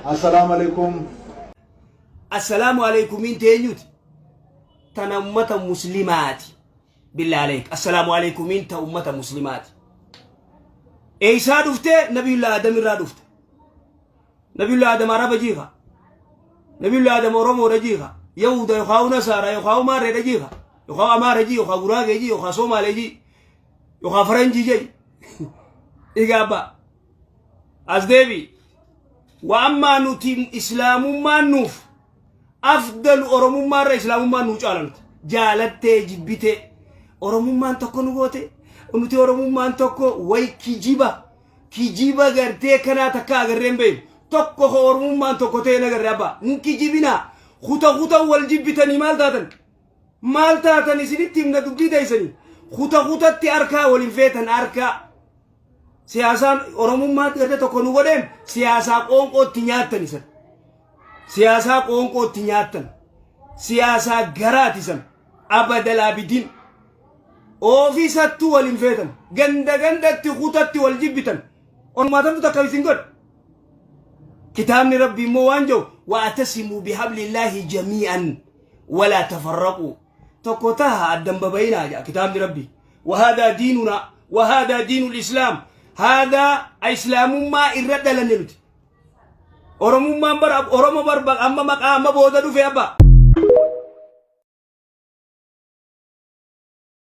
Assalaamu alaikum. Assalaamu aleykumiin teenyuti tana ummata muslimaati. Billaa aleek. Assalaamu aleykumiin ta ummata muslimaati. Eeysaa dhufte? Nabiyullah Adam irraa dhufte. Nabiyullah Adam Araba jiika. Nabiyullah Adam Oromoodha jiika. Yahuda yookaan Nasaara yookaan Maarreedha jiika. Yookaan Amaara jii yookaan Guraagee jii yookaan Somaalee jii yookaan Faranjii jii. Egaa abbaa. As deebi. Wa ammaa nuti islaamummaan nuuf afdalu Oromummaa irra islaamummaan nuu caala nuti. Jaalattee jibbitee Oromummaan tokko nu goote nuti Oromummaan tokko way kijiba kijiba gartee kanaa takka agarree hin beeknu. Tokko ko Oromummaan tokko ta'e nagarree abbaa hin kijibinaa kuta kuta wal jibbitanii maal taatan maal taatan isinitti himna dubbii teessanii kuta kutatti harkaa wal hin feetan harkaa. Siyaasaan Oromummaa gartee tokko nu godheen siyaasaa qoonqootti nyaattan isan. Siyaasaa qoonqootti nyaattan. Siyaasaa garaati isan. Abadal abidin. Ofiisattuu wal hin feetan. Ganda gandatti kutatti wal jibbitan. Oromummaa tamtu takka isin godhe. Kitaabni Rabbii immoo waan jedhu wa'atasimuu bihablillaahi jamii'an walaa tafarraquu. Tokko taha addan babayinaa jedha kitaabni Rabbii. Wahaadaa diinunaa wahaadaa diinul islaam haadaa islaamummaa irra dhalanne nuti. Oromummaan bara Oromo barba amma maqaa amma booda dhufe abba.